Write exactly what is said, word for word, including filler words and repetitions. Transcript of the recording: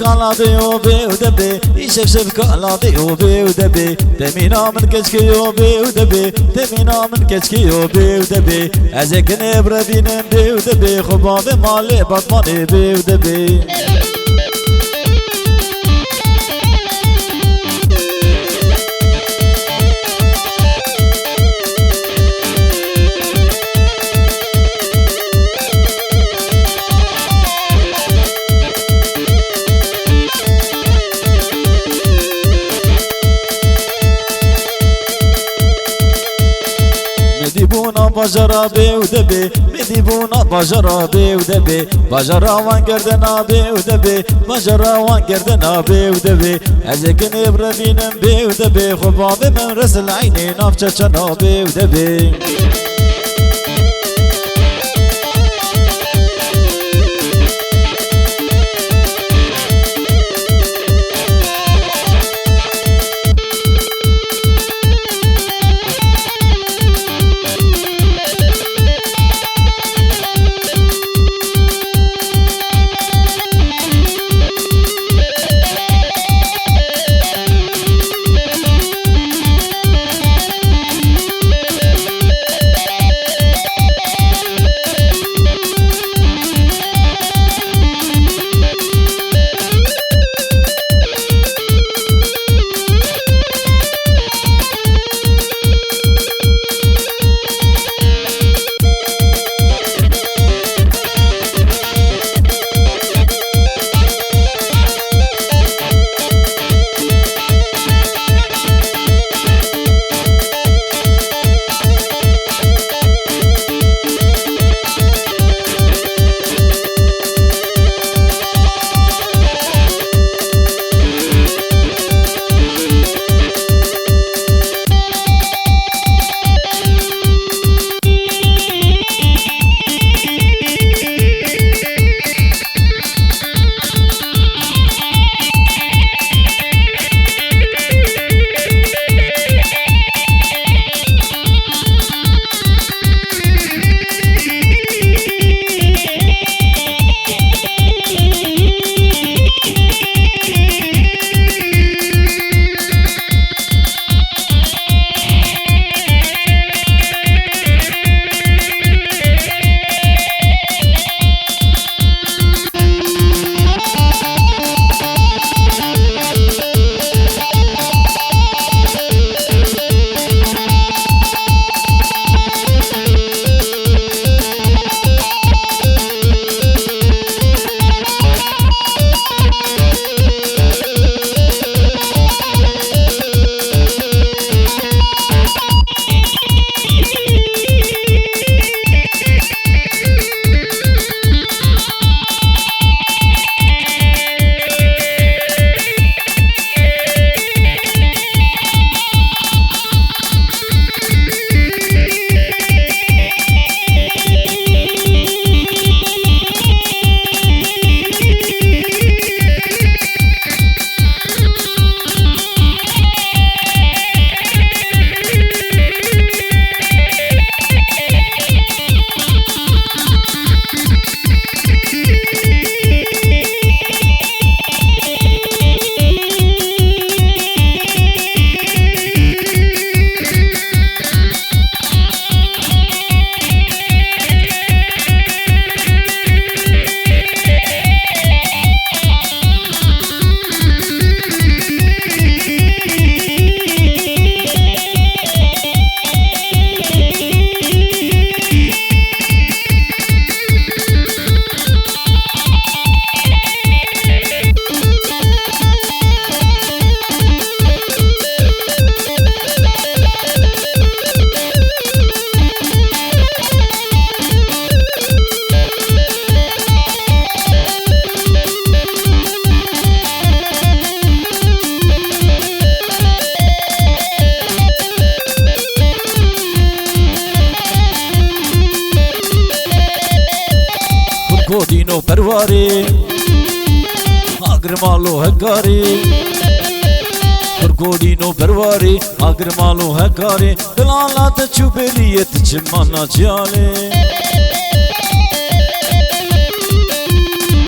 Ala bê û bê û de bê, îşev şev kala bê û bê û de bê. Demîna min keçkê yo bê û de bê, demîna min keçkê yo bê û de bê. Ez ê kinê bi revînim bê û de bê, xwe bavê malê Batmanê bê û de bê. Min dîbûna bajara bê û de bê, min dîbûna bajara bê û de bê, bajara wan gerdena bê û de bê, bajara wan gerdena bê û de bê. Ez ê kinê bi revînim bê û de bê, xwe bavê min resil eynê navçe çena bê û de bê. Kurko dîno perwarê, agir malo hekarê. Kurko dîno perwarê, agir malo hekarê. Dilala te çû bêrî yê, tu çima naçiyalê.